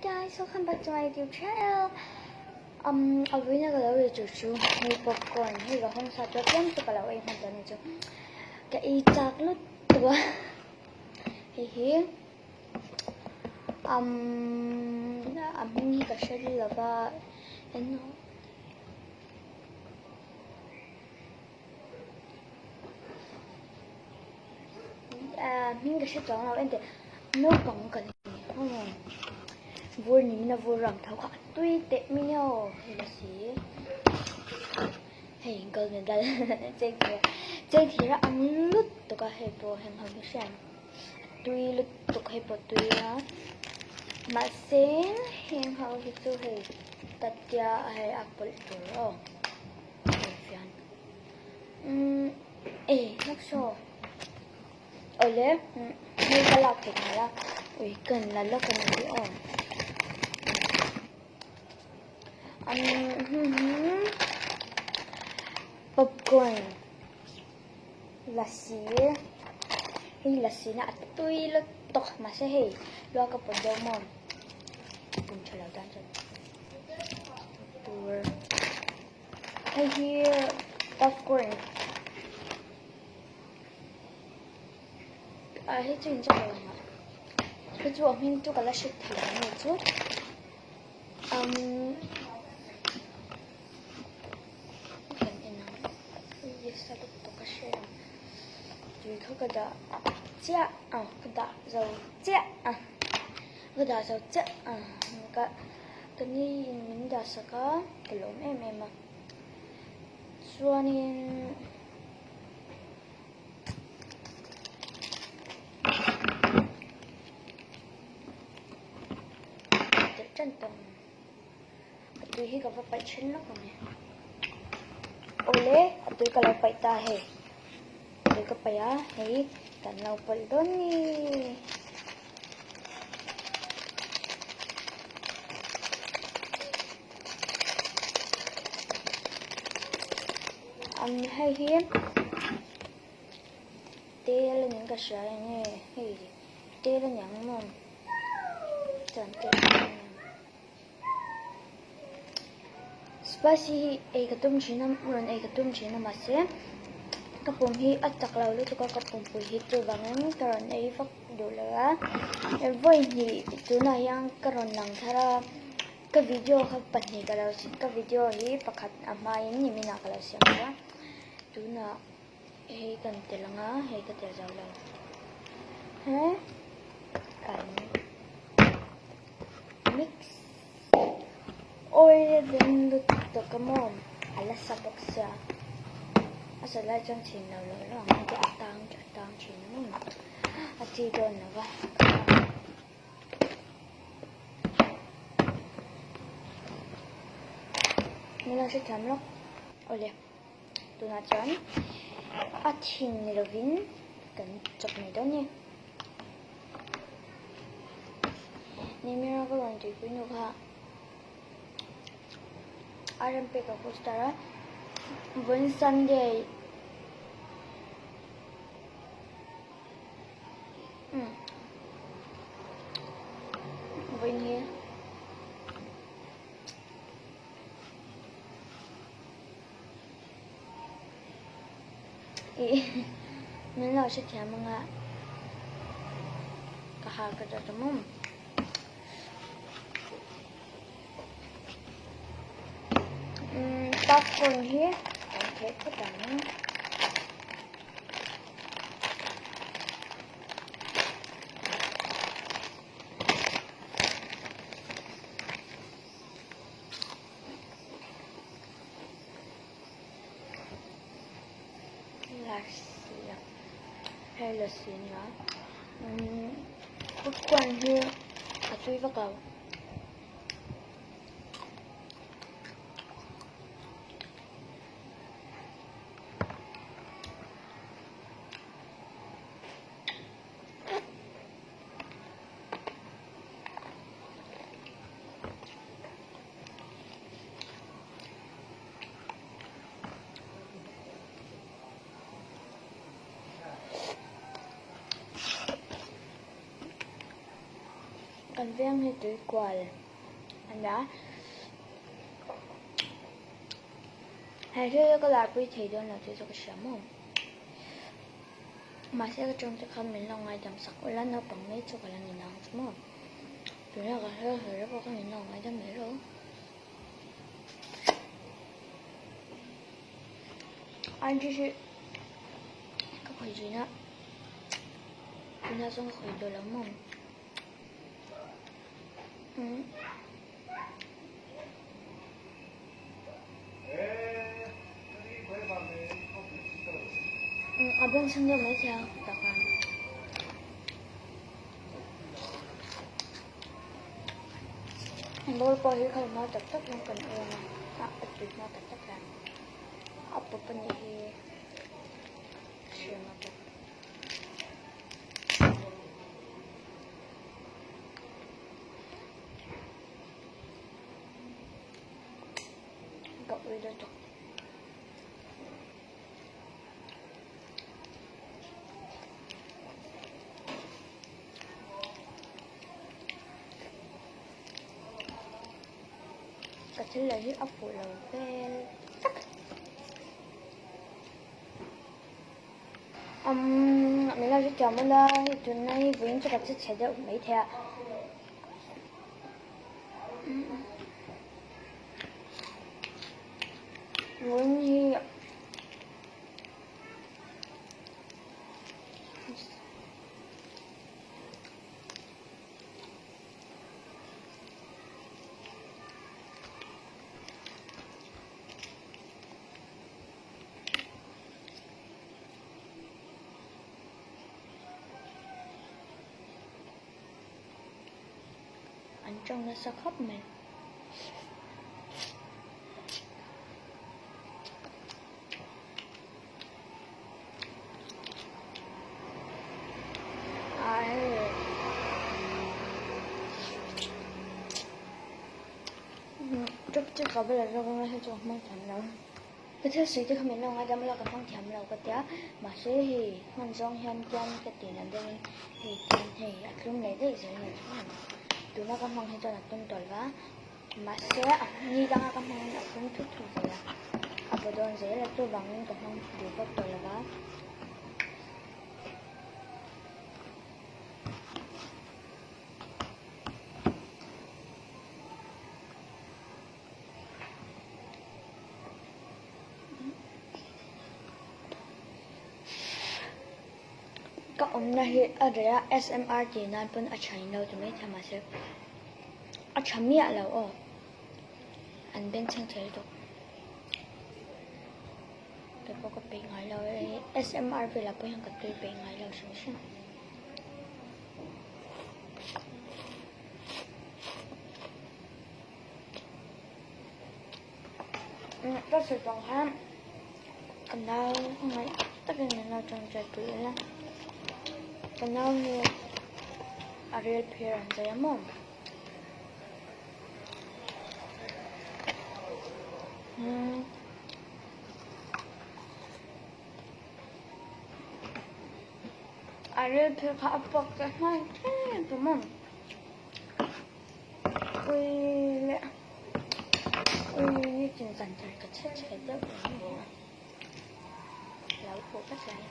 guys, welcome back to my YouTube channel. Um, a vuina ka lo ei tur chu hei popcorn hei ka hawng sa chu tlem chu ka lo ei hman tawh a ni chu ka ei chak lutuk a hei hi um a hming hi ka hre lo va Hming ka hre chuang lo enteh naupang ka ni vur ni min a vur rang tho kha a tui teh mai aw hei la si hei gold medal chengthir chengthir a ang lutuk a hei pawh heng ho hi hriat a tui lutuk hei pawh tui a mahse heng ho hi chu hei tatia hei a pawlh tur aw hei fian. Umm e hlak saw awle hei ka lak thei nghal a ui ka in la lawk a ni tih aw umm popcorn lassi hei lassi na a tui lutuk mahse hei lua ka pawt deuh maw pum tha lo tan chuan tur. Hei hi popcorn ah hei chu inchak lo ang a hei chu a hming chu ka la hre thei lo nge chu umm kan en ang nasa lutuk ka hre ang tui kha ka dah chiah a ka dah zo chiah a ka dah zo chiah a ka. Ka ni in min dah sak a, ka lawm em em a. Chuanin telh tan tawh ang. A tui hi ka va paih then lawk ang e. Awle, a tui ka lo paih ta hei. A tui ka paih a, hei kan lo pawlh dawn ni. An hei hi tel a nih ka hria eng nge hei tel a niang maw chuan tel a niang spicy hi ei ka tum thin a rawn ei ka tum thin a mahse ka pum hi a chak lo lutuk a ka pumpui hi chuvangin ka rawn ei vak duh lo a vawi hnih tunah hian ka rawn lang thar a ka video kha pahnih ka lo ka video hi pakhat a hmain niminah ka lo siam tawh a tunah hei kan tel ang a hei ka tel zo lo he kan mix oil den lutuk a maw a la sa bawk sia a sa lai chuan chhin lo lo lo ang te a tang a tang thin a maw a chi dawn lo va min lo hrethiam lawk awle tunah chuan a thin ni lovin kan chawp mai dawn a ni. Nimira ka rawn tuipui nu kha a rem pek a poster a vawiin Sunday umm vawiin hi Ih min lo hrethiam ang a ka ha ka ta ta maw. Umm popcorn hi kan theh phawt ang. Lassi a hei lassi a nia umm popcorn hi a tui vak lo. Kan veng hi tui kual a nia. He thil hi ka larpui thei dawn lo tih chu ka hria maw. Mahse ka tawng te khan min lo ngaidam sak ula naupang mai chu ka la ni nang chu maw. Tuna ka hre hre pawh kha min lo ngaidam mai lo. An thi hi ka khawih thin a, tunah chuan ka khawih tawh lo maw. A beng chhung deuh mai thei a tak a. Ball pawh hi khalh hma tak tak hian kan ei ang a, a tui hma tak tak hian a pawp a nih hi hriam a pawp. Ka ui lutuk. Ka thil leh hi a fuh lo vel tak. Umm min lo hrethiam ula hei tunna hi vawiin chu ka che chhe deuh maithei a. Vawiin hi An tawng nasa khawp mai. Chopstick ka bulah zawk anga hei chu ka hmang thiam lo. Ka thil sawi te kha min lo ngaidam ula ka hmang thiam lo ka tia mahse hei hman zawng hian tian ka ti na deuhin hei tian hei a tlum leh daih zel mai chu tuna ka hmang hi chuan a tlum tawlh va mahse ni danga ka hmang hian a tlum thut thut zel a a baw dawn zel a chuvangin ka hmang duh vak tawh lo va. Ka awmna hi a reh a SMR tih nan pawn a tha in lo ti mai thei mahse a tha miah lo aw an bengchheng thei lutuk kei pawh ka peih ngai lo e SMR velah pawh hian ka tui peih ngai lo hrim hrim. Ka sawi tawng khan ka nau hmangaih takin min lo tawngtai pui ila ka nau hi a rel phir ang zai a maw a rel phir kha a puak ta hman tep a maw. Ui leh ui nitin zan tar ka chhe chhe deuh reng mai a lo fuh vek lai.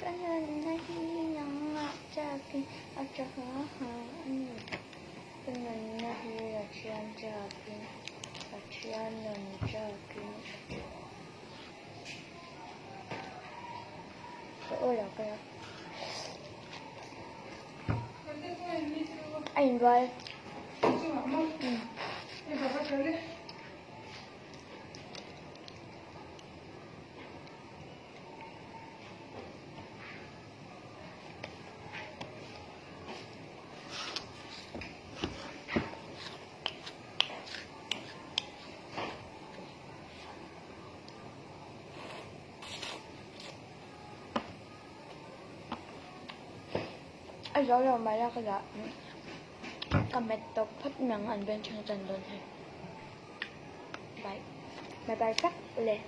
Ka nunna hi nangmah chakin a tha ha a ni. Ka nunna hi Pathian chakin, Pathian nun chakin ka aw lo ka a inrual. A zo lo mai a ka dah ka met tawp phawt mai ang an beng thleng tan dawn hei. Bye bye vek ule.